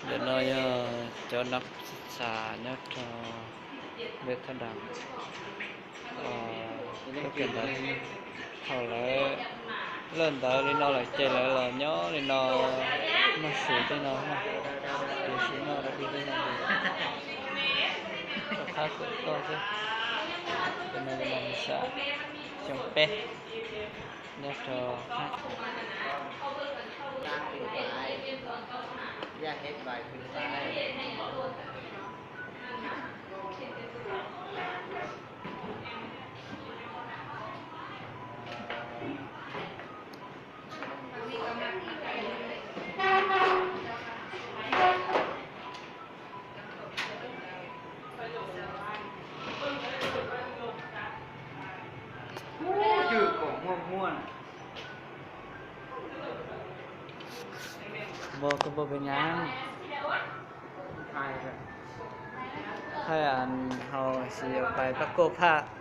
Ntawm no yog cov nab xas nyob rau npeb thaj dam. Thaum lawv lawj ntawd li no lawm ces lawv los nyob li no, noj su tej no, noj su noj rau pib tej no, rau qab kawm toj xwb. Tus no yog xya xyoo peb, nyob rau Npog koj npog pes nyab, hais hau si pais pab koj phaj.